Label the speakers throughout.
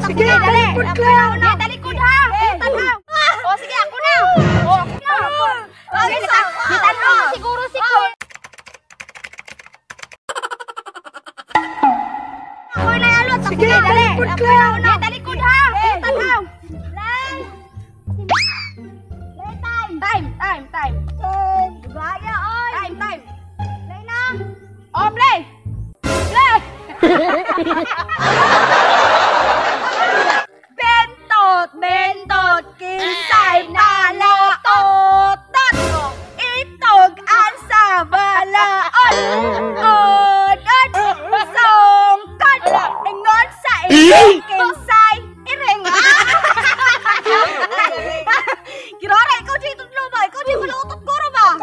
Speaker 1: Sige, talikod ka.
Speaker 2: Talikod ha. Tanaw. Oh, sige, ako na. Oh, ako na. Sige, tanaw siguro si Kuya. Ako na alot.
Speaker 1: Sige, talikod ka.
Speaker 2: Talikod ha. Tanaw. Time, time, time.
Speaker 3: Gaya, oy.
Speaker 2: Time, time. Play na. Oh, play. Play. Bentot, bentot, kinsay nalaotot. Itog ang sa balaod. Odod, songkod. Ingon sa iring, kinsay iring. Kirara, ikaw dyan itudlo ba? Ikaw dyan malautot guro ba?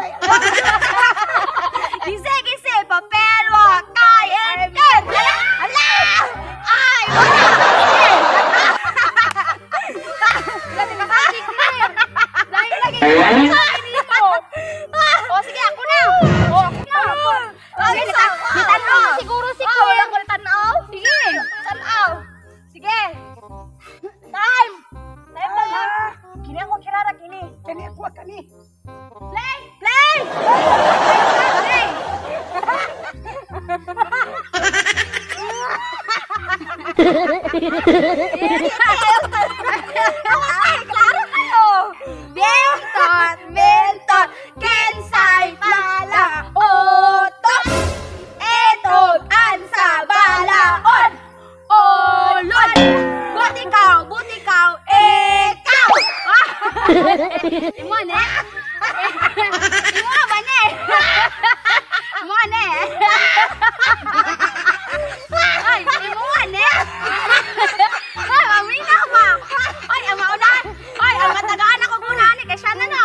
Speaker 2: Gise, gise, papel, wakay, enter. Hala, hala! Ay, wala! Oh, sige, ako na. Oh, ako na. Sige, tanaw siguro si Kuya.
Speaker 3: Wala ko tanaw.
Speaker 2: Sige,
Speaker 3: Tanaw. Sige. Time. Time na lang. Kini ako kirara kini.
Speaker 1: Kani ako kani.
Speaker 2: Play! Play! Play!
Speaker 3: Ay, klaro kayo.
Speaker 2: Bentot, bentot, kensay palaotot. Etog ang sa balaod. Olod. Butikaw, butikaw, ikaw. Imo ne? Imo ba ne? Imo ne? Ay, imo ne? Ay, maminaw ba? Ay, ang maunahan. Ay, ang matagaan ako muna ani kay siya na no.